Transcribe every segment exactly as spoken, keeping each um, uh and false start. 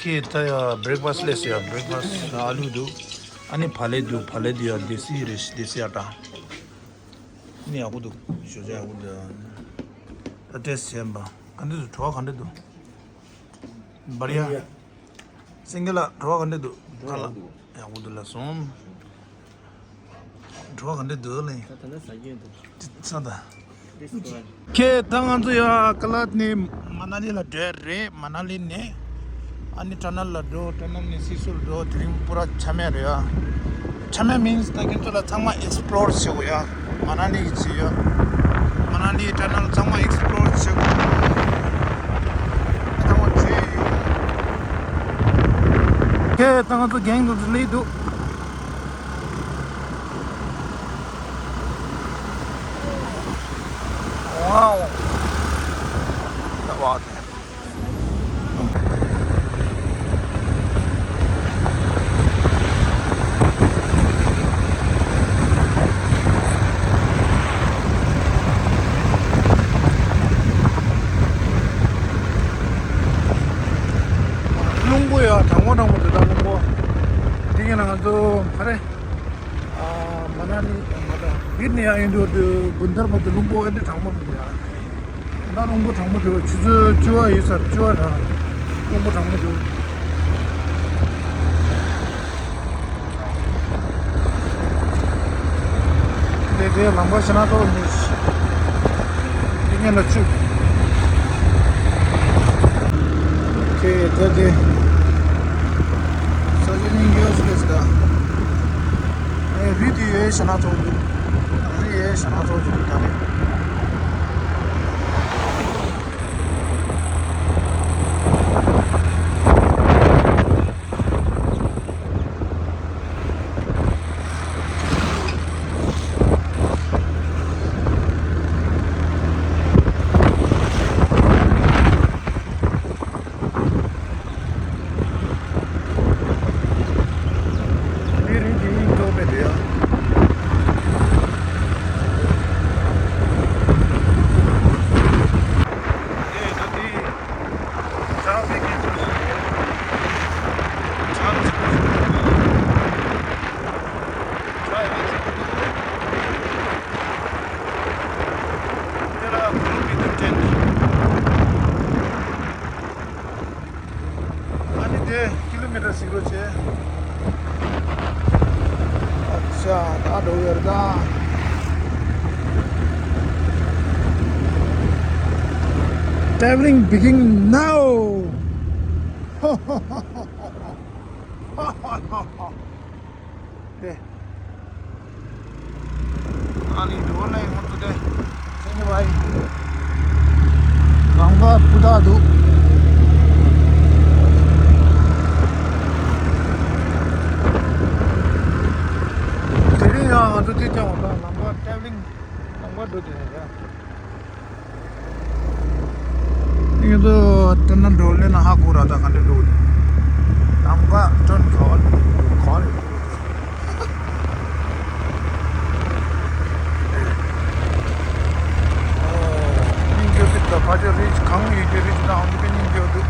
ད་ཡ་བྷི་རེག་ཕ་སི་ལས་ཡ་བྷི་རེག་ཕ་སི་ཨ་ལུ་འདུག་ཨ་ནི་ཕ་ལེ་འདུག་ཕ་ལེ་འདི་ཡ་དེ་སི་རེད། དེ་སི་ཨ་ཊ་ནི་ཡག་པོ་འདུག་ཞོ་ཇ་ཡག་པོ་འདུག་ད་ཏེས་བྱས་པ་ག་འདྲ་འདུག་བྲོ་བ་ག་འདྲ་འདུག་བར་ཡ། སེང་གེ་ལགས་བྲོ་བ་ག་འདྲ་འདུག་ཁ་ལག་ཡག་པོ་འདུག་ལགས་སོ། བྲོ་བ་ག་འདྲ་འདུག་ལེ། ད་ད་ལྟ་ཟ་གི་ཡོད་འདུག་ས་ད། ཁྱེད་ད་ང་ཚོ་ཡ་ཀ་ལ་ནས་མ་ན་ལི་ལ་འགྲོ་ཡ་རེད། མ་ན་ལི་ནས་ཨ་ནི་ཊ་ནལ་ལ་འགྲོ། ཊ་ནལ་ནས་སི་སུ་ལ་འགྲོ། དེ་རིང་པུ་ར་ཆ་མེད་རེད་ཡ། ཆ་མེད་མིན་ད་ཁྱེད་ཚོ་ལ་ཚང་མ་ཨེག་སི་པི་ལོར་བྱེད་དགོས་ཡ། མ་ན་ལི་གི་བྱེད་ཡ། མ་ན་ལི་ཊ་ནལ་ཚང་མ་ཨེག་སི་པི་ལོར་བྱེད་དགོས་ཡ། ཚང་མ་བྱེད་ཡ། ཁྱེད་ད་ང་ཚོ་གེང་དུ་སླེབས་འདུག Wow. Wow. རླུང་བུ་ཡ་གྲང་མོ་གྲང་མོ་འདུག་ད་རླུང་བུ་འདི་གི་ནང་ང་ཚོ་ཧ་རེ། ཨ། མ་ན་ལི་མ་ད་བིར་ནི་ཡང་ཡིན་འགྲོ་དུས་བུན་དར་བར་དུ་རླུང་བུ་ཨེ་འདྲ་གྲང་མོ་འདུག་ཡ། ད་རླུང་བུ་གྲང་མོ་འདུག་ཆུ་ཚོད་བཅུ་པ་ཡིན་ས་རེད། བཅུ་པ་གྲང་། རླུང་བུ་གྲང་མོ་འདུག་དེ་དེ་ལམ་ཁ་ཕྱི་ན་ཐོག་མི་དེ་ཉན་ལ་ཆུ། ཁྱེད་ད་དེ་ས་ཆ་སྙིང་རྗེ་ཞིག་རེད་ད། ཨེ་རི་དེ་ཡོད་ཤ་ན་ཐོག་འདུག་རི་ཡོད་ཤ་ན་ཐོག་འདུག་ད་ནི། དེ་རིང་དེ་ཡིན་ཐོག་མེད་དེ་ཡ། དེ་ད་དེ་ཇ་ཕེ་ཁེ་ཚོ་ཞིག་རེད། ཇ་ཕེ་ཁེ་ཚོ་ཞིག་རེད། ཇ་ཡིན་ཞིག་རེད། དེ་ལ་བུ་རུ་མི་འདུག་ཅན། ཨ་ནི་དེ་ཀི་ལོ་མི་ཊར་ཟིག་རོ་བྱས། ཨ་ཅག་ད་འགྲོ་ཡོད་རེད་ད། Traveling begin now. དེ། ཨ་ནི་འགྲོ་ལེ་ང་ཚོ་དེ། སེང་གེ་བའི། ལམ་ཁ་སྤུ་དག་འདུག་དེ་རིང་ཡང་ང་ཚོ་དེ་ཀྱང་འོང་ད་ལམ་ཁ་ཊེ་བི་ལིང་། ལམ་ཁ་འགྲོ་དེ་ཡ། ཡོད་དོ། དེ་ན་འགྲོ་ལེ་ན་ཧ་གོ་ར་ད་ག་འདྲ་འགྲོ་དེ། ལམ་ཁ་ཊརན་ག་བ་ག་བ་རེད། སྙིང་རྗེ་སྲིད་ད་ཕ་ཆེ་རིགས་གང་ཡིན་གྱི་རིགས་དང་འདི་ག་སྙིང་རྗེ་འདུག་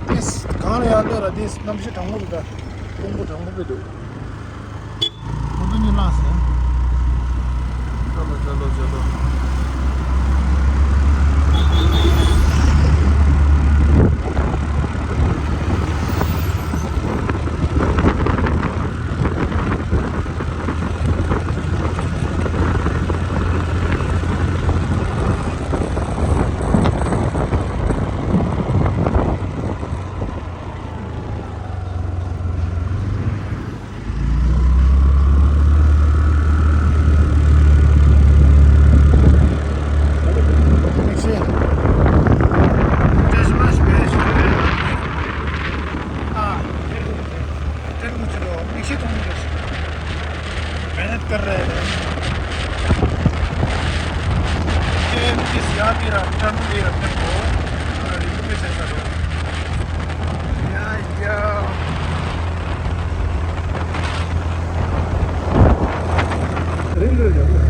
ཏིས་གང་ལ་ཡང་ལྟོས་ར་ཏིས་གནམ་གཤིས་གྲང་མོ་རེད་ད། རླུང་བུ་གྲང་མོ་རེད་འདུག་ཁོང་ཚོ་གཉིས་ལངས་ཟེར། ཅ་ལོ་ཅ་ལོ་ཅ་ལོ། ཡ་དེ་ར་ཏྲ་ནུ་ལེ་ར་ཏྲ་ནུ་ལེ་ར་ཏྲ་ནུ་ལེ་ར་ཏྲ་ནུ་ལེ།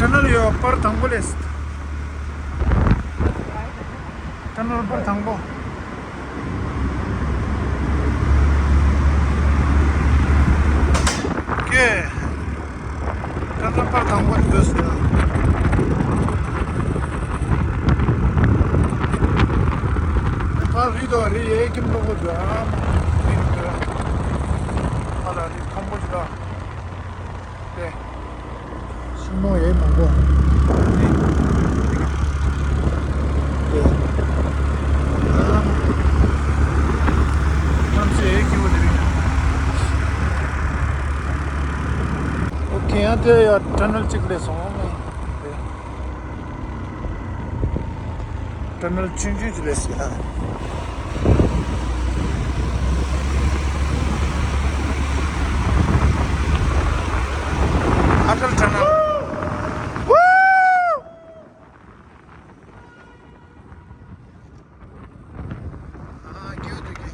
ཊ་ནལ་ཡོད་པར་དང་པོ་ལས། ཊ་ནལ་པར་དང་པོ། ཀེ། ཊ་ནལ་པར་དང་པོ་འདོད་ཟེར། ཕར་རི་དང་རི་ཡའི་ཁྱིམ་ལོག་གོ་འདོད་ཨ་མ། རི་འདོད། ཕར་ལ་རི་ཁམ་པོ་ཅི་ལ། དེ། ཤིང་སྡོང་ཡས་མང་པོ། དེ། ཨ། གནམ་ས་ཡས་སྐྱིད་པོ་དེ་རིང་། ཨོ་ཁེ། ཡང་དེ་ཡ་ཊ་ནལ་གཅིག་སླེབས་སོང་། དེ། ཊ་ནལ་ཆུང་ཆུང་ཅིག་རེད་ཟེར་ན། ཨ་ཊལ་ཊ་ནལ། ཨ། སྐྱིད་འདུག་གི།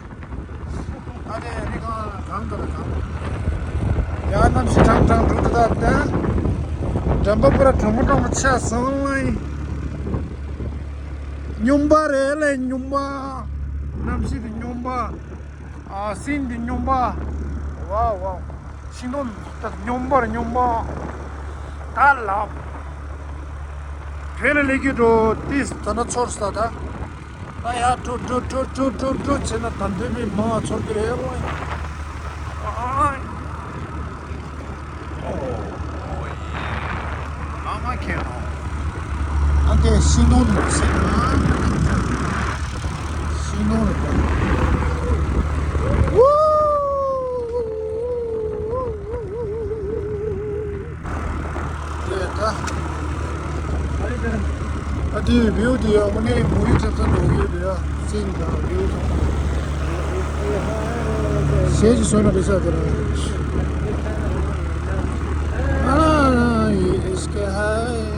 ཨ་ནི་རི་སྒང་གངས་འདུག་ལ་གངས། ཡ་གནམ་གཤིས་གྲང་གྲང་འདུག་ད་ལྟ། འགྲམ་པ་པུ་ར་གྲང་མོ་གྲང་མོ་ཆགས་སོང་ལེ། སྨྱོན་པ་རེད་ལེ་སྨྱོན་པ། གནམ་གཤིས་དེ་སྨྱོན་པ། ཨ། སེམས་དེ་སྨྱོན་པ། ཝའོ་ཝའོ། ཤིང་སྡོང་དེ་སྨྱོན་པ་རེད་སྨྱོན་པ། ད་ལབ། བོད་ལ་སླེབས་ཀྱི་འགྲོ་ཏིས་ད་ན་ཚོར་ས་ད། ད་ཡ་འགྲོ་འགྲོ་བྱས་ན་ད་འདོད་པའི་མང་ཚོར་གྱི་རེད་ཨོ། ཨ། ཨོ། ཨོ་ཡེ། ཨ་མ་ཁྱེད་ཨོ། ཨ་དེ་ཤིང་སྡོང་ནི་ཟེར་ན། ཤིང་སྡོང་རེད་པ། ཝུ། དེ་ད། ཨ་དེ་བིའུ་དེ་ཡ་མ་ནས་བོད་ཡིག་ཚབ་ཚབ་འགྲོ་གི་ཡོད་དེ་ཡ། སེམས་དང་བིའུ་དང་། ཞེས་ཀྱི་བཟོས་ན་འགྲིག་ས་དེ་རེད། ཨ་ཡེ་ཨིས་ཀེ་ཧའི།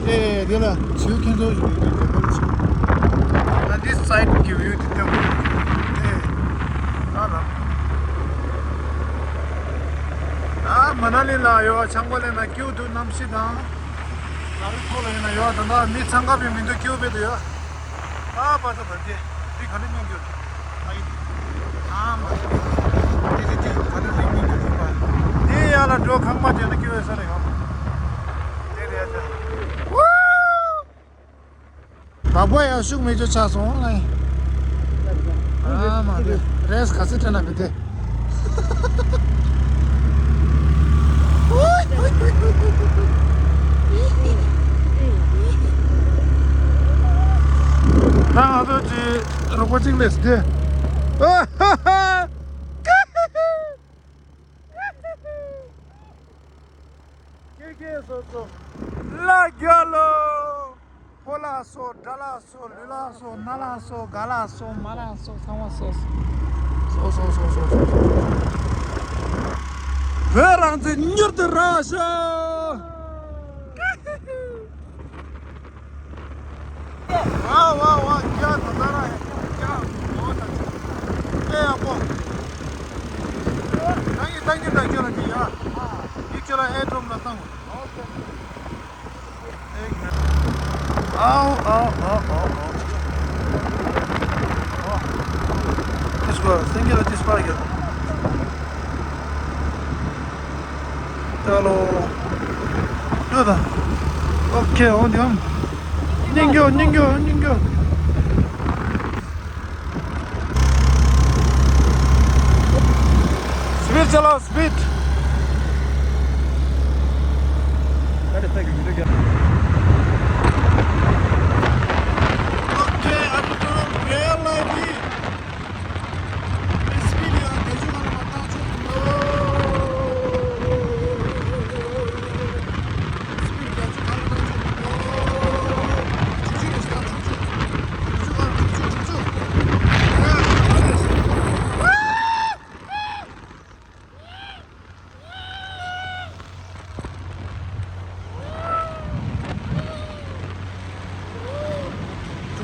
ཨེ། དེ་ལ་བྱིའུ་ཁྱེད་ཚོ་ཡོད་དུས་དེ་ལ་ཆུ། ང་འདི་སའིད་གི་བིའུ་དེ་སྟོན་དགོས། ཨེ། ཨ་ལ། ཨ། མ་ན་ལི་ལ་ཡོད་ཆང་པ་ལེན་ན་སྐྱིད་འདུག་གནམ་གཤིས་དང་། ལ་རི་ཐོག་ལ་ཡིན་ན་ཡོད་ད་ལྟ་མི་འཚང་ཁ་བའི་མི་འདུག་སྐྱིད་པོ་དེ་ཡོད། ཨ་པ་ད་བ་དེ། དེ་ག་ནས་སྙུང་རྒྱུ། ཨ་ཡི། ཨ་མ། དེ་དེ་དེ་ག་ནས་སྙུང་རྒྱུ་དེ་པ། དེ་ཡ་ལ་འགྲོ་ཁང་པ་དེ་ན་སྐྱིད་པོ་ས་རེད་ཡོད། དེ་རེད་ད། བདག་པོ་ཡང་ཤུགས་མེད་ཅོ་ཆགས་སོང་ལེ། ཨ་མ་རེད། རེས་ག་ཚོད་སྤྲད་ན་མི་བདེ། ད་ང་ཚོ་ཅི་རོགས་པ་གཅིག་ལས་བདེ། ཀྱེ་ཀྱེ་སོ་སོ། ལ་རྒྱ་ལོ། ཕོ་ལ་སོ། དགྲ་ལ་སོ། ལུས་ལ་སོ། ན་ལ་སོ། ག་ལ་སོ། མ་ལ་སོ། ཚང་མ་སོ། སོ་སོ་སོ་སོ་སོ། བོད་རང་བཙན་མྱུར་དུ་རག་ཤོག། ཝ་ཝ་ཝ། རྒྱ་ད་ད་ར་ཡ། རྒྱ་འོ་ད་ཅི། ཨེ་ཡག་པོ། ད་ཡི་ད་ཡི་ད་ཁྱོད་ལ་དེ་ཡ། ཡི་ཁྱོད་ལ་ཨེ་ཌོབ་ལ་བཏང་། ཨའོ་ཨའོ་ཨའོ་ཨའོ་ཨའོ། ཏིས་པ་སེང་གེ་ལ་ཏིས་པ་ཡོད། ད་ལོ། ཡོད་ད། ཨོ་ཁེ། འོ་འདི་ཡང་། སྙིང་རྒྱུ་སྙིང་རྒྱུ་སྙིང་རྒྱུ། སྤིཌ་ཅ་ལག་སྤིཌ།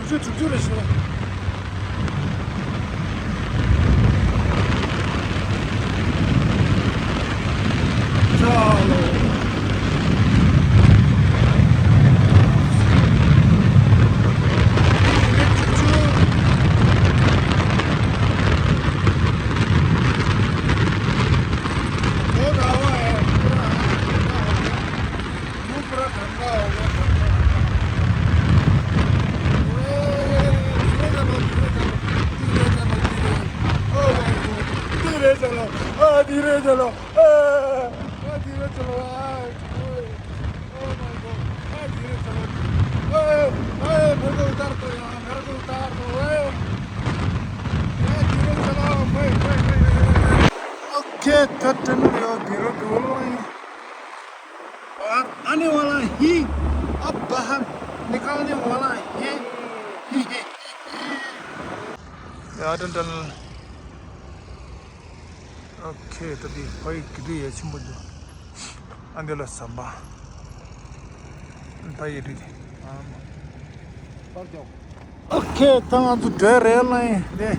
དྲུག་ཅུ་དྲུག་ཅུ་རེད་ཤག་ཁྱེད་ད་དྲན་ཡོད་དེ་རུ་འདུག་ལོ། आने वाला ही, अब बाहर निकलने वाला है। ཡ་དྲན་དྲན། ཨོ་ཁེ། ད་དེ་ཕ་ཡི་གི་དུས་ཡ་ཆེན་པོ་འདུག་ཨ་འདི་ལ་ཟམ་པ། ད་ཡི་རི་དེ། ཨོ་ཁེ། ད་ང་ཚོ་བྲོས་རེད་ལ་ཡིན་དེ།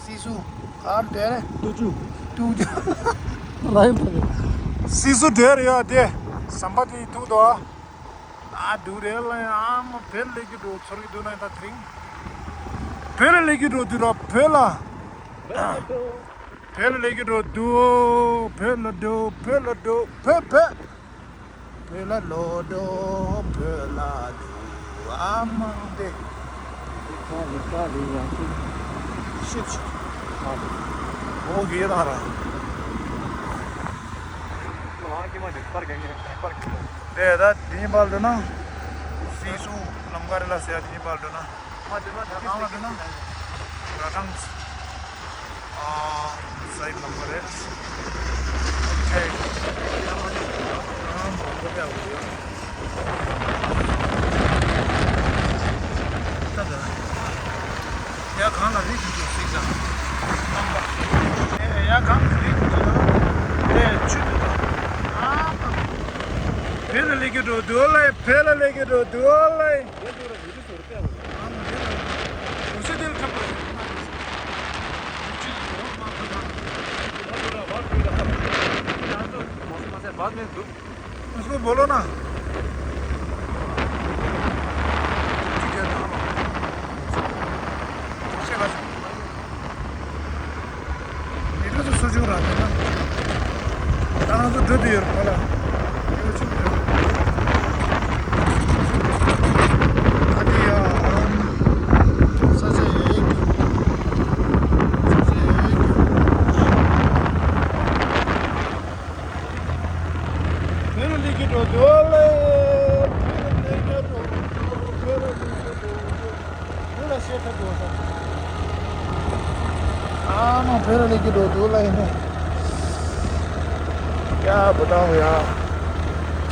སི་སུ། གར་དེ་རེད། ཏུ་ཅུ། ཏུ་ཅུ། ར་ཡིན་ད་རེད། སི་སུ་བྲོས་རེད་ཡ་དེ། ཟམ་པ་དེ་ཐུག་འདུག་ཨ། ཨ་འདུག་རེད་ལ་ཡིན། ཨ་མ་བོད་ལ་སླེབས་རྒྱུ་འགྲོ་ཚོར་གི་འདུག་ན་ད་དེ་རིང་། བོད་ལ་སླེབས་རྒྱུ་འགྲོ་དུས་ར་བོད་ལ། བོད་ལ་སླེབས་རྒྱུ་འགྲོ་དུས། བོད་ལ་འགྲོ། བོད་ལ་འགྲོ། བོད་བོད། བོད་ལ་ལོག་འགྲོ། བོད་ལ་འགྲོ། ཨ་མ་དེ། ཤིག་ཤིག་འོ་གེ་ད་ར། དེ་ད་དེ་ཉིན་པར་འགྲོ་ན། སི་སུ་ལམ་ཁ་རེད་ལ་ཟེར་ཡ་དེ་ཉིན་པར་འགྲོ་ན། ཨ་དེ་ན་དེ་ནང་ལ་དེ་ན། ར་ཀྲང་། ཨ། སའིཌ་ལམ་ཁ་རེད། ཨོ་ཁེ། ཨ་མ་གོ་བ་ཡོད། ད་ད། ཡ་གང་ལ་རིགས་ཀྱི་གཟིགས་དང་། ཨ་མ། ཡ་གང་གི་རིགས་ཀྱི་དེ་ཆུ་དེ་དང་། ཨ་མ། བོད་ལ་སླེབས་རྒྱུ་འགྲོ་འདུག་ལེ། བོད་ལ་སླེབས་རྒྱུ་འགྲོ་འདུག་ལེ། उसको बोलो ना। ཉི་ཁྲི་ཚོ་སུ་བྱུང་ར་དེ་ན། ད་ང་ཚོ་འགྲོ་དུས་ཡོད་རེད་ཁོ་ལ། ཉི་ཁྲི་ཚོ་འགྲོ། ད་དེ་ཡ། ས་ཆ་ཡ་ཡིག་ས་ཆ་ཡ་ཡིག་བོད་ལ་སླེབས་ཀྱི་འགྲོ་འདུག་ལེ། བོད་ལ་སླེབས་ཀྱི་འགྲོ་འདུག་བོད་ལ་སླེབས་ཀྱི་འགྲོ་འདུག་བོད་ལ་བཤད་ཐབས་འགྲོ་ས། ཨ་མ་བོད་ལ་སླེབས་ཀྱི་འགྲོ་འདུག་ལེ་ཡིན་ནས། क्या बताऊं यार,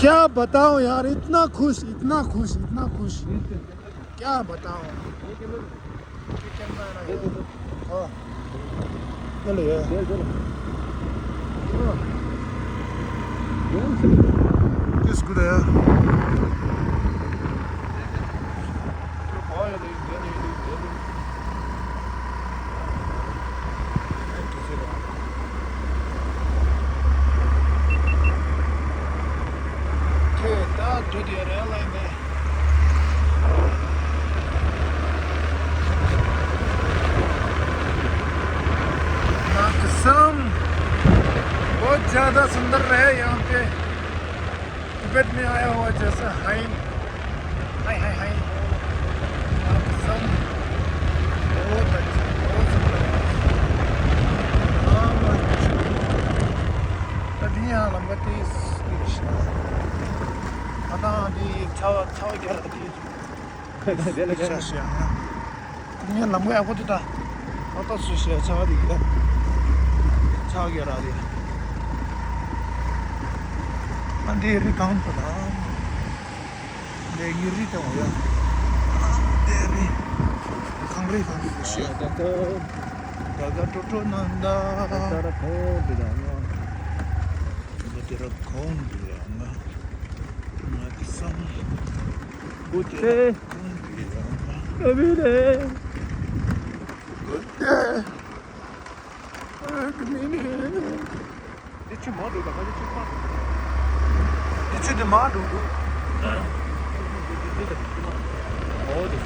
क्या बताऊं यार, इतना खुश, इतना खुश, इतना खुश। क्या बताऊं। हाँ। चलो यार। चलो। किस गुड है यार। बहुत ज्यादा सुंदर है यहाँ पे। तिब्बत में आया हुआ जैसा है। ཚ་བ་ཚ་བ་རྒྱག་ར་དེ། དེ་ལ་ཆ་ཤེས་ཨ། ངས་ལམ་ཁ་ཡག་པོ་དེ་ད། ཨ་ད་སུ་ཤེས་ཚ་བ་དེ་གི་ད། ཚ་བ་རྒྱག་ར་དེ། ཨ་འདི་རི་གང་དུ་ད། འདི་གི་རི་དང་ཡ། འདི་རི། གངས་རི་གང་དུ་ཤེས། ད་ད་ད་ད་ཀྲོ་ཀྲོ་ནན་ད། ད་ད་ད་ཁོང་དེ་ད་ང་། ད་དེ་ར་ཁོང་དེ་ཡ་ང་། ང་དེ་སང་། བུ་ཚེ། ཁོང་དེ་ཡ་ང་། ཨ་མི་ལེ། བུ་ཚེ། ཨ་ཀི་མི་ལེ། འདི་ཆུ་མང་འདུག་ད་ཁ་ཆུ་ཆུ་མང་འདུག་འདི་ཆུ་དེ་མང་འདུག་འདུག་འོ་དེ།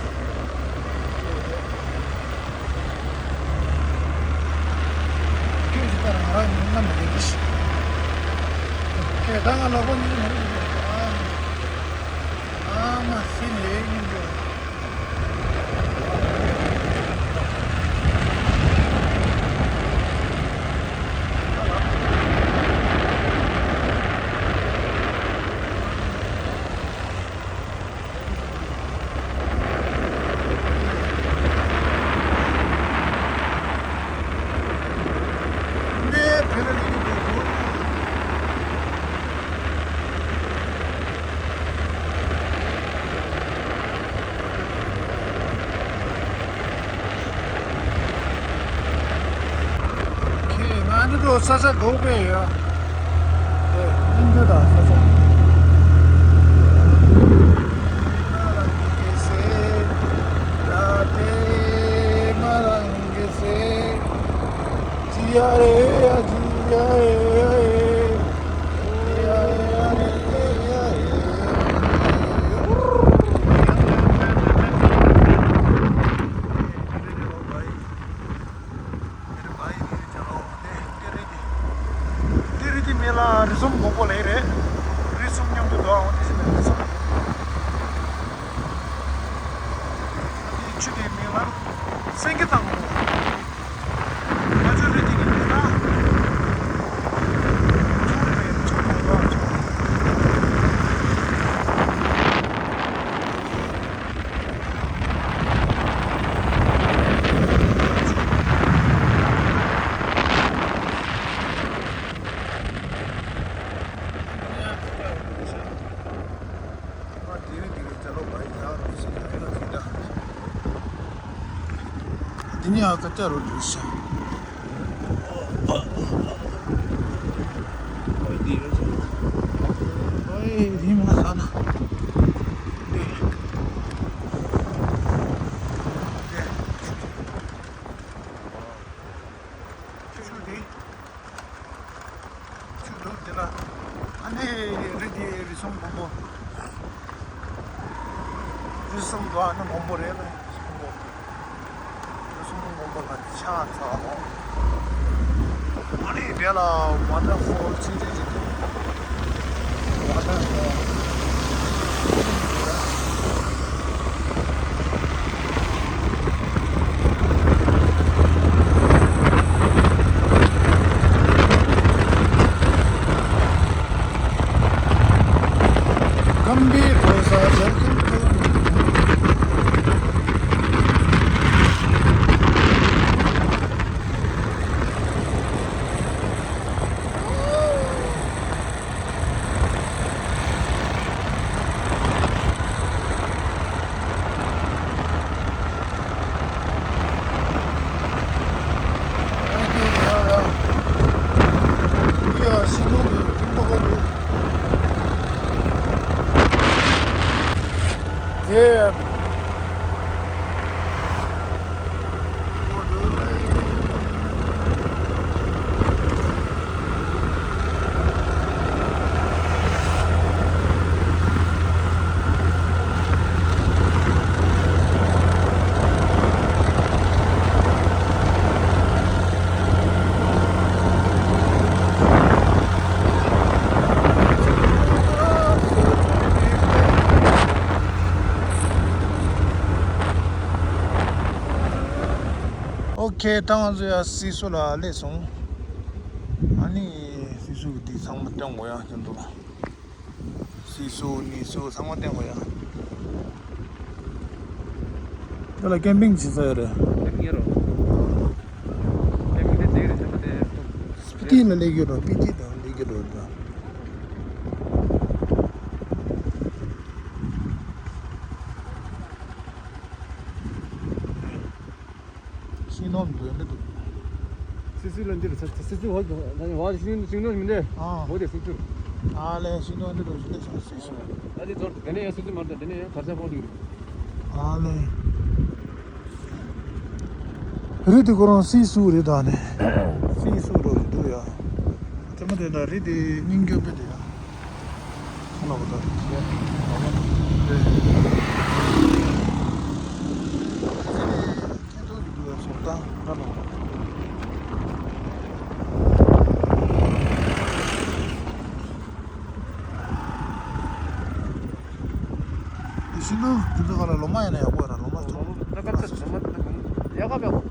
ཁྱོད་ཀྱི་ད་རང་རང་ཉིན་ལ་མི་རེད་ཤི། ཁྱོད་ད་ང་ལོག་པ་ཉིན་མི་རེད་ཨ། ཨ་མ་སི་ནས་ཡིན་འདུག་ཁྱེད་ང་འདི་འགྲོ་ས་ས་གོ་པས་ཡོད། ཨེ་ཨིན་རྒྱུ་དང་ས་ས། ཏི་རི་ཏི་མེ་ལ་རི་ཟོམ་མང་པོ་ལས་རེད། རི་གསུམ་མཉམ་དུ་འདུག་ཨང་ཏི་སི་མེ་རི་ཟོམ། ཆུ་དེ་མིང་ལ་སེང་གེ་དང་། ང་ཚོའི་རི་དེ་གི་མིང་ལ། ཆུ་རེད་ཆུ་རེད་ཆུ། འདི་ནི་ཨ་ཀ་ཏ་རོ་འདུག་ཤ། ཨོའི་འདི་ཡོད་ཚོ། ཨོའི་རི་མ་ས་ན། འདི། འདི། ཆུ་འདི། ཆུ་འདུག་དེ་ལ། ཨ་ནི་རི་དེ་རི་སུམ་སྦོམ་པོ། རི་སུམ་འདུག་ཨ་ནི་སྦོམ་པོ་རེད་ལ་སུམ་པོ། རི་སུམ་སྦོམ་པོ་ལ་ཆགས་ཚར་ལོ། ཨ་ནི་དེ་ལ་ཝ་ཏར་ཕོལ་ཆེ་ཆེ་ཅིག་འདུག་ཝ་ཏར་ཕོལ། Yeah. ཨོ་ཁེ། ད་ང་ཚོ་ཡ་སི་སུ་ལ་སླེབས་སོང་། ཨ་ནི་སི་སུ་གི་དེ་ཚང་མ་སྟོན་དགོས་ཡ་ཁྱོད་ཚོ་ལ། སི་ ནི་སུ་ནི་སུ་ཚང་མ་བསྟན་དགོས་ཡ། འདི་ལ་ཀེམ་པིང་བྱེད་ས་ཡོད་རེད། ཀེམ་པིང་ཡོད་རོ། ཀེམ་པིང་དེ་དེ་རེད་ཟེར་བ་དེ། སྤི་ཏི་ལ་སླེབས་ཀྱི་རེད། སྤི་ཏི་ལ་སླེབས་ཀྱི་རེད། ཤིང་སྡོང་འདི་འདྲ་འདུག་སི་སི་ལ་འདིར་ས་སི་སི་འོ་འོ་ཤིང་ཤིང་སྡོང་མི་འདྲ། ཨ། འོ་དེ་སི་སི། ཨ་ལས་ཤིང་སྡོང་འདི་འདྲ་ཞིག་འདྲ་ཞིག་སི་སི། ཨ་དེ་ཚོ་དེ་ནས་ཡང་སི་སི་མར་དང་དེ་ནས་ཡང་དར་ཆ་ཕོག་འདུག་ཨ་ལས། རི་དེ་ཁོ་རང་སི་སུ་རེད་ད་ནས། སི་སུ་འགྲོ་ཞིག་འདུག་ཡ། དེ་མ་དེ་ད་རི་དེ་སྙིང་རྒྱུ་དཔེ་དེ་ཡ། ཁོ་ལ་བ་ད་རེད། ཁྱེད་ཚོ་གི་འདུག་བའི་བཟོ་ལྟ་འདྲ་ལ། དེ་བཞིན་དུ་འདི་ཚོ་ག་ལ་ལོ་མ་ཡིན་ན་ཡག་པོ་ཡོད་ར། ལོ་མ་ཚོ་ལོ་མ་ཚོ་ཡག་ག་ཡོད།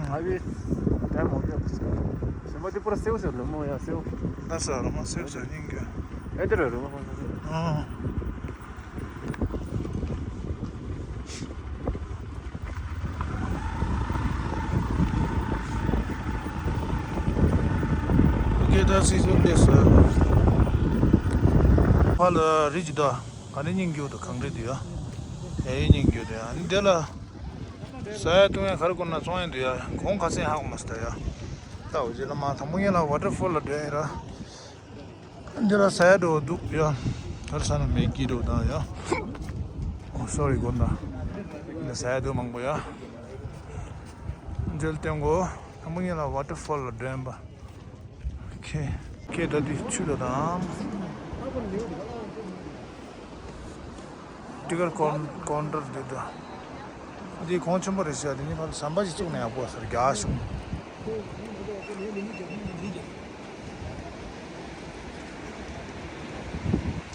ཨ་བི་ད་མོ་ཡོད་ཟེར་མ་དེ་པུ་ར་སེའུ་ཟེར། ལོ་མ་ཡ་སེའུ་ད་ས་ལོ་མ་སེའུ་ཟེར་སྙིང་རྒྱུ་ཨེ་འདི་ར་ལོ་མ་ཁོང་ཚོ། ཨ། ཨོ་ཁེ། ད་སི་སུ་དེ་ས། ཕ་ལ་རི་ཇི་ད་ག་ནས་སྙིང་རྒྱུ་དང་གངས་རི་དེ་ཡ། ཨེ་སྙིང་རྒྱུ་དེ་ཡ། ཨ་ནི་དེ་ལ་ཟ་ཡ་བཏུང་ཡ་ག་རེ་དགོས་ན་བཙོང་ཡ་འདུག་ཡ། གོང་ཁ་སེང་ཧ་གོ་མ་སོང་ད་ཡ། ད་འོ་ཇི་ལ་མ་དང་པོ་ངེད་ལ་ཝ་ཊར་ཕོལ་ལ་འགྲོ་ཡ་ར། འདི་ལ་ཟ་ཡ་འགྲོ་འདུག་ཡ། ད་ས་ན་མེ་གི་འགྲོ་དང་ཡ། ཨོ་སོ་རི་དགོན་ད། འདི་ཟ་ཡ་འགྲོ་མང་པོ་ཡ། འཇལ་སྟོན་གོ། དང་པོ་ངེད་ལ་ཝ་ཊར་ཕོལ་ལ་འགྲོ་ཡིན་པ། ཁེ་ཁེ་ད་དེ་ཆུ་ད་དང་། ཏི་ཀར་ཀོན་ཀོན་ཊར་འདི་ད། འདི་གོང་ཆེན་པོ་རེད་ཤག་འདི་ནི་ཕར་ཟམ་པ་ཞིག་བཙུགས་ན་ཡག་པོ་ཟེར་རྒྱ་གཞུང་།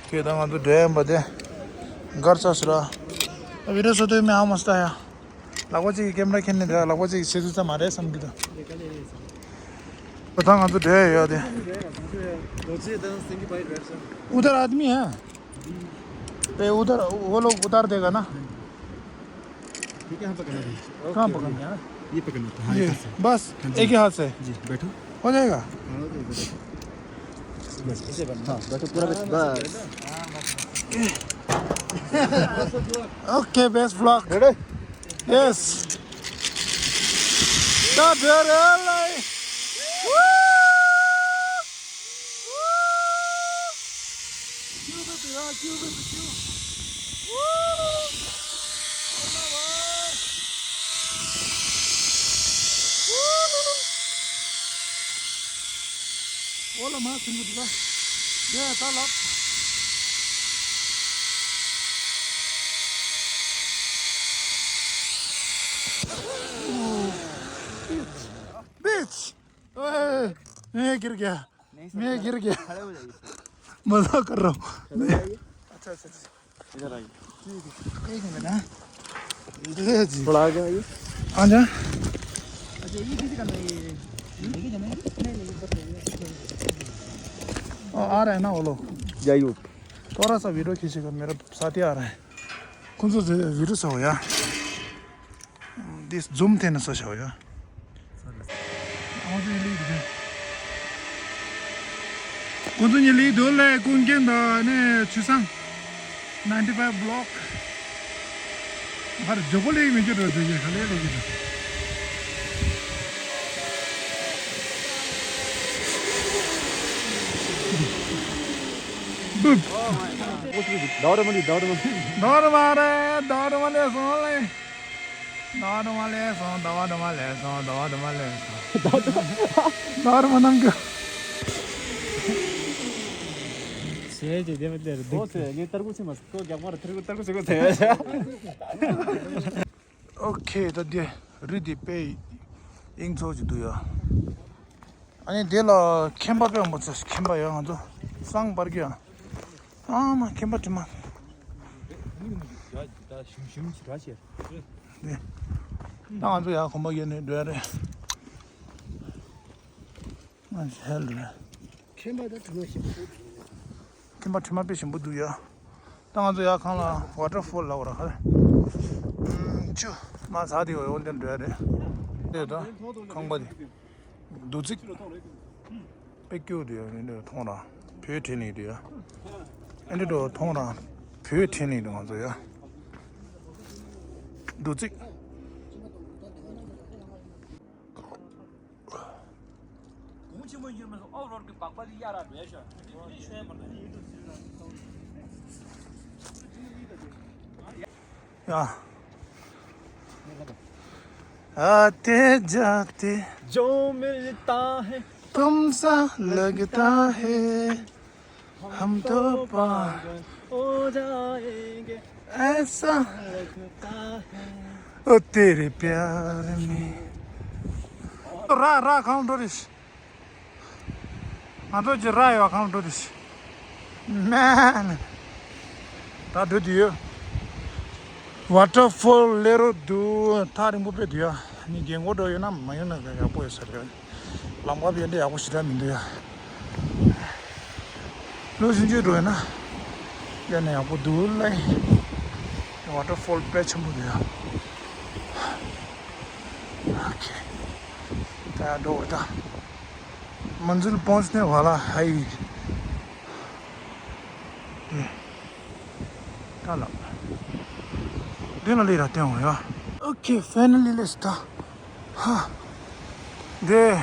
ཁྱེད་ད་ང་ཚོ་འགྲོ་ཡིན་པ་དེ། གར་ཚ་ཟེར་ར། བི་ཌི་ཡོ་བཟོ་དུས་མི་ཧ་མ་སྟ་ཡ། ལག་པ་གཅིག་གིས་ཀེམ་ར་ཁྱེར་ནས་འགྲོ་ཡ། ལག་པ་གཅིག་གིས་ཆེ་ཚུལ་ཙམ་མ་རེད་བསམ་གི་འདུག་ད་ང་ཚོ་འགྲོ་ཡ་ཡོད་དེ། उधर आदमी है। ए, उधर, वो लोग उतार देगा ना? ठीक है, हम पकड़ना भी। कहाँ पकड़ना है? ये पकड़ना था, हाँ, ये, यहाँ से। बस, हाँ जी। एक ही हाथ से। जी, बैठो। हो जाएगा? हाँ, हो जाएगा। बस, ऐसे करना। हाँ, बैठो, पूरा बैठो, बस। OK, best vlog। Ready? Yes. Start there, airline. Woo! Woo! क्यों बंद है यार, क्यों बंद है, क्यों? Woo! अल्लाह भाई। Woo! Ola ma sing du da. De ta la. Bitch. ए, ए, गिर गया। मैं गिर गया। खड़े हो जाइए। मजाक कर रहा हूँ। अच्छा, अच्छा, अच्छा। इधर आइए। ठीक है। एक मिनट, हाँ। इधर जी। थोड़ा आगे आइए। आ जा। अच्छा, ये किसी का नहीं है? लेके जाना है? नहीं, नहीं, ऊपर जाइए। आ, आ रहा है ना वो लोग? जाइए ऊपर। थोड़ा सा वीडियो खींचेगा, मेरा साथी आ रहा है। कौन सा वीडियो सा हो यार? This zoom ཐེན་ས་ཤོག་ཡ། ཁོང་ཚོ་ཉིད་ལས་འདུག་ལས་ཀུན་མཁྱེན་དང་ནས་ཆུ་བཟང་། ninety five block། ཧར་ཇོ་པོ་ལས་མི་འགྱུར་རོ་འདུག་ཡ། ག་ལས་ལས་ཀྱི་འདུག་ཟླ་བ་རེ་མ་ལི། ཟླ་བ་རེ་མ་ལི། ཟླ་བ་རེ་མ་རེད། ཟླ་བ་རེ་མ་ལི་སོང་ལེ། ཟླ་བ་དུ་མ་ལས་སོང་། ཟླ་བ་དུ་མ་ལས་སོང་། ཟླ་བ་དུ་མ་ལས་སོང་། ཟླ་བ་དུ་མ་ནང་གི་ཞེས་ཀྱི་དེ་མི་དེར་འདུག་ཟེར། ངས་ཏར་ཀུ་ཚིག་མ་ཁོ་རྒྱག་མར་ཏར་ཀུ་ཏར་ཀུ་ཚིག་གོ་ཟེར། ཨོ་ཁེ། ད་དེ་རི་དེ་དཔེ་དབྱིངས་ཚོགས་ཀྱི་འདུག་ཡ། ཨ་ནི་དེ་ལ་ཁེམ་པ་དཔེ་མང་པོ་ཚོ་ཁེམ་པ་ཡོད། ང་ཚོ་སང་པར་གི་ཡ། ཨ་མ་ཁེམ་པ་དྲི་མ། ད་ང་ཚོ་ཡར་གོམ་པ་བརྒྱབ་ནས་འགྲོ་ཡ་རེད། ང་ཚོ་ཧེལ་རེད། ཁེམ་པ་ད་དྲི་མ་ཞིག་འདུག་ཁྱིམ་པ་དྲི་མ་དཔེ་ཞིམ་པོ་འདུག་ཡ། ད་ང་ཚོ་ཡར་ཁང་ལ་ཝ་ཊར་ཕོལ་ལབ་པ་ར་ཁ་ལ། ཆུ་མ་ཟག་དེ་འོ་འདི་འགྲོ་ཡ་རེད། དེ་ད་ཁང་པ་དེ་རྡོ་རྩིག་དཔེ་སྐྱོ་དེ་ཡ། འདི་འདྲ་མཐོང་ར་བོད་ཁྲིད་ནས་དེ་ཡ། ཨེ་འདི་འདྲ་མཐོང་ར་བོད་ཁྲིད་ནས་དེ་ང་ཚོ་ཡ། རྡོ་རྩིག་གོང་ཆེན་མོ་ཡོད་མ་སོང་ཨོ་རོར་གི་སྦག་སྦག་ལི་ཡ་ར་བྲོས་ཤོག་ཡ། आते जाते जो मिलता है तुम सा लगता है हम तो पागल हो जाएंगे ऐसा लगता है ओ तेरे प्यार में रा रा खाऊं डोरिस ང་ཚོ་ཅི་ར་ཡོད་གང་འགྲོ་དེ་ཤི། མན། ད་འགྲོ་དུས་ཡོད། ཝ་ཊར་ཕོལ་ལས་རོ་འདུག་ཐག་རིང་པོ་དཔེ་འདུག་ཡ། ནི་རྒན་གོག་འགྲོ་ཡོད་ན་མ་ཡོང་ན་ཡག་པོ་ཡོད་ས་རེད། ལམ་ཁ་བས་འདི་ཡག་པོ་ཞེ་དྲག་མི་འདུག་ཡ། ལོ་ཆུང་ཆུང་འགྲོ་ཡོད་ན། ཡ་ནས་ཡག་པོ་འདུག་ལེ། ཝ་ཊར་ཕོལ་དཔེ་ཆེན་པོ་འདུག་ཡ། ཨོ་ཁེ། ད་ཡ་འགྲོ་འོ་ད། मंजिल पहुंचने वाला है। ཏ་ལབ། འདི་ན་ལི་ར་ཏེ་འོ་ཡ། Okay, finally let's start. ཧ། འདི།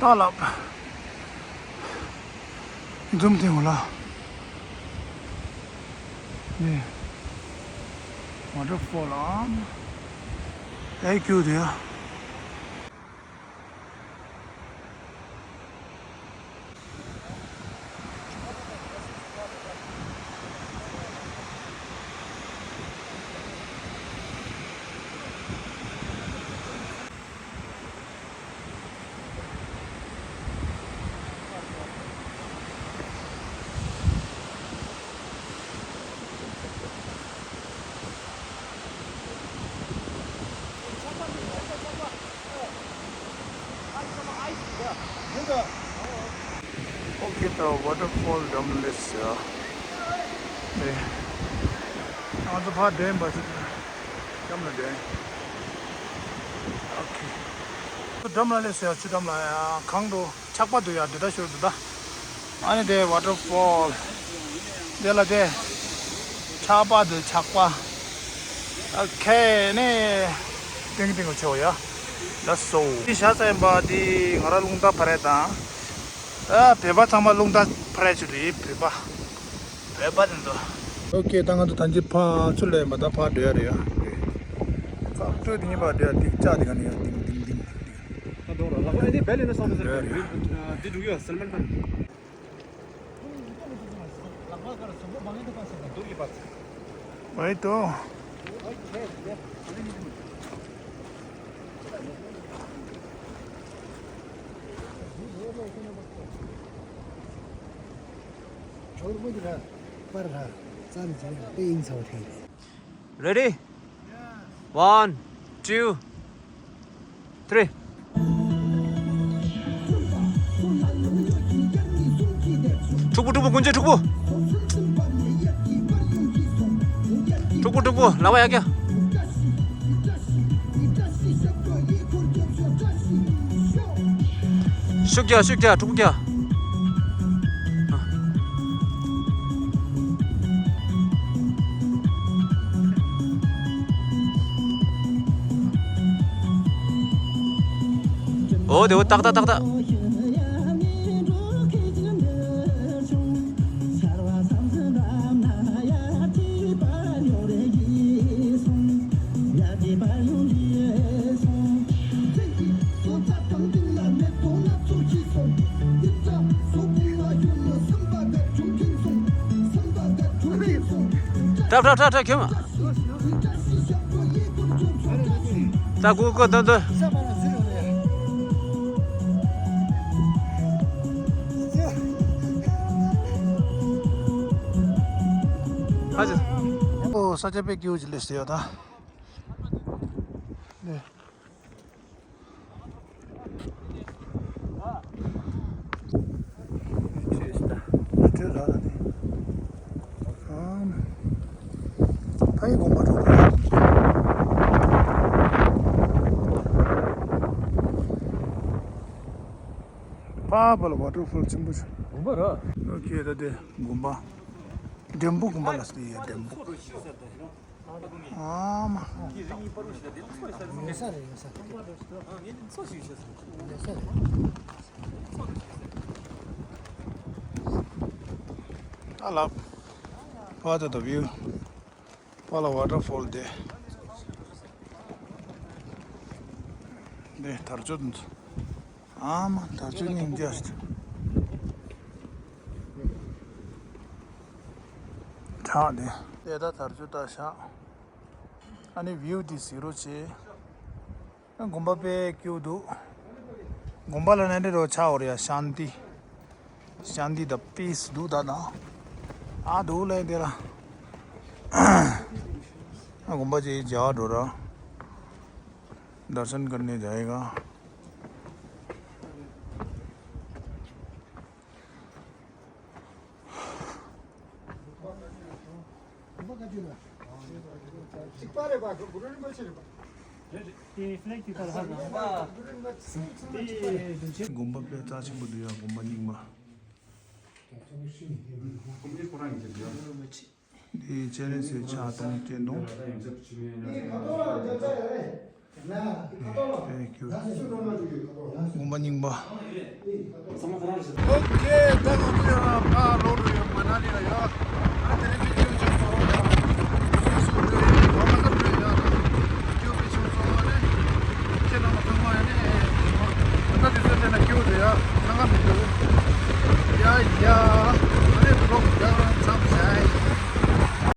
ཏ་ལབ། འཛུམ་ཏེ་འོ་ལ། འདི། ཝ་ཊར་ཕོལ་ཨ། ཨེ་ཀྱུ་དེ་ཡ། Okay, the waterfall འགྲམ་ལ་སླེབས་སོང་། ཨེ། ང་ཚོ་ཕར་འགྲོ་ཡིན་པ་ཞིག་འགྲམ་ལ་འགྲོ་ཡིན། Okay. འགྲམ་ལ་སླེབས་སོང་ཡ། ཆུ་འགྲམ་ལ་ཡ། གངས་འགྲོ། ཆག་པ་འདུག་ཡ། འདི་ལྟ་ཞོར་དུ་ད། ཨ་ནི་དེ་ཝ་ཊར་ཕོལ། དེ་ལ་དེ། ཆག་པ་འདུག་ཆག་པ། ཨོ་ཁེ་ནི། ཏིང་ཏིང་གོ་ཆེ་བ་ཡ། ལ་སོ། དེ་ཤ་ཚ་ཡིན་པ་དེ་ང་ར་རླུང་རྟ་འཕར་ཡ་དང་། ཨ་བོད་པ་ཚང་མ་རླུང་རྟ་འཕར་ཡ་ཆུ་རེད་བོད་པ། བོད་པ་དེ་ཚོ། ཨོ་ཁེ་ད་ང་ཚོ་ད་འཇིགས་ཕ་ཆུ་ལས་མ་ད་ཕ་འགྲོ་ཡ་རེད་ཡ། ཁ་སྤྲོད་དེ་ཉིན་པ་འགྲོ་ཡ་ཏིག་ཅག་དེ་ག་ནས་ཡ་ཏིང་ཏིང་ཏིང་ཏིང་། ད་འགྲོ་ར་ལག་པ་ཨེ་དེ་བེ་ལེ་ན་སོང་དེ་ཟེར་འགྲོ་ཡ་རེད་ཡ། འདི་འགྲོ་གི་ཡ་སེལ་མན་ཕན། भाई तो। Ready? One, two, three. ཕྲུ་གུ་ཕྲུ་གུ་ཀུན་སྤྱོད་ཕྲུ་གུ། ཕྲུ་གུ་ཕྲུ་གུ་ལ་བ་ཡ་ཀྱ། ཤུགས་རྒྱག་ཤུགས་རྒྱག་ཕྲུ་གུ་རྒྱག་འོ་དེ་འོ་ཏག་ཏག་ཏག་ཏག་ཏྲ་ཏྲ་ཏྲ་ཏྲ་ཁྱོད་མ། ད་གུ་གུ་དོན་དོན། ཨོ་ས་ཆ་དཔེ་སྐྱིད་པོ་ཅིག་སླེབས་ཡོད་ད། ནས། ཆོས་ཤིག་ད། བྲོས་ལ་ལ་ནི། ཨམ། ཕ་ཡི་དགོན་པ་འགྲོ་དགོས། ཕ་བ་ལ་ཝ་ཊར་ཕོལ་ཆེན་པོ་ཞིག་དགོན་པ་ར། ཨོ་ཁེ། ད་དེ་དགོན་པ། འགྲེམ་བུ་དགོན་པ་ལ་སི་ཡ་འགྲེམ་བུ། ཨ་མ། ཡོད་ས་རེད། ཡོད་ས་རེད། ཡོད་ས་རེད། ཨ་ལ། ཕ་ད་ད་བིའུ། ཕ་ལ་ཝ་ཊར་ཕོལ་དེ། དེ་དར་ལྕོག་འདི་ཚོ། ཨ་མ། དར་ལྕོག་སྙིང་རྗེ་ཞིག་གྲགས་དེ། དེ་ད་དར་ལྕོག་ལྟ་ཤག་ཨ་ནི་བིའུ་དེ་གཟིགས་རོགས་བྱེད། དགོན་པ་དཔེ་སྐྱིད་པོ་འདུག་དགོན་པ་ལ་ནན་ཏན་རོ་ཆགས་འོ་རེད་ཡ། ཤཱན་ཏི། ཤཱན་ཏི་དང་པིས་འདུག་ད་དང་། ཨ་འདུག་ལས་དེ་ལ། ཨ་དགོན་པ་ཅིག་མཇལ་འགྲོ་ར། दर्शन करने जाएगा। དགོན་པ་དཔེ་རྩ་ཆེན་པོ་འདུག་ཡ། དགོན་པ་རྙིང་པ། འདི་སྤྱན་རས་གཟིགས་ཕྱག་སྟོང་སྐྱེ་གདུང་། དཔེ་སྐྱིད། དགོན་པ་རྙིང་པ། ཨོ་ཁེ། ད་ང་ཚོ་ཡང་ཕར་ལོག་འགྲོ་ཡ། མ་ན་ལི་ལ་ཡ། ཨ་དེ་རིང་གི་སྐྱིད་པོ་ཅིག་ཐོག་ཡ། སུ་སུ་འགྲོ་ཡ། ལོ་མ་ས་འགྲོ་ཡ། སྐྱིད་པོ་ཅིག་ཚོགས་པ་ནི། ཁྱེད་རྣམ་པ་ཚང་མ་ཡ་ནི། ད་དུས་ཚོད་དེ་ན་སྐྱིད་པོ་འདུག་ཡ། ཚང་ག་མི་འདུག་ཡ་ཡ།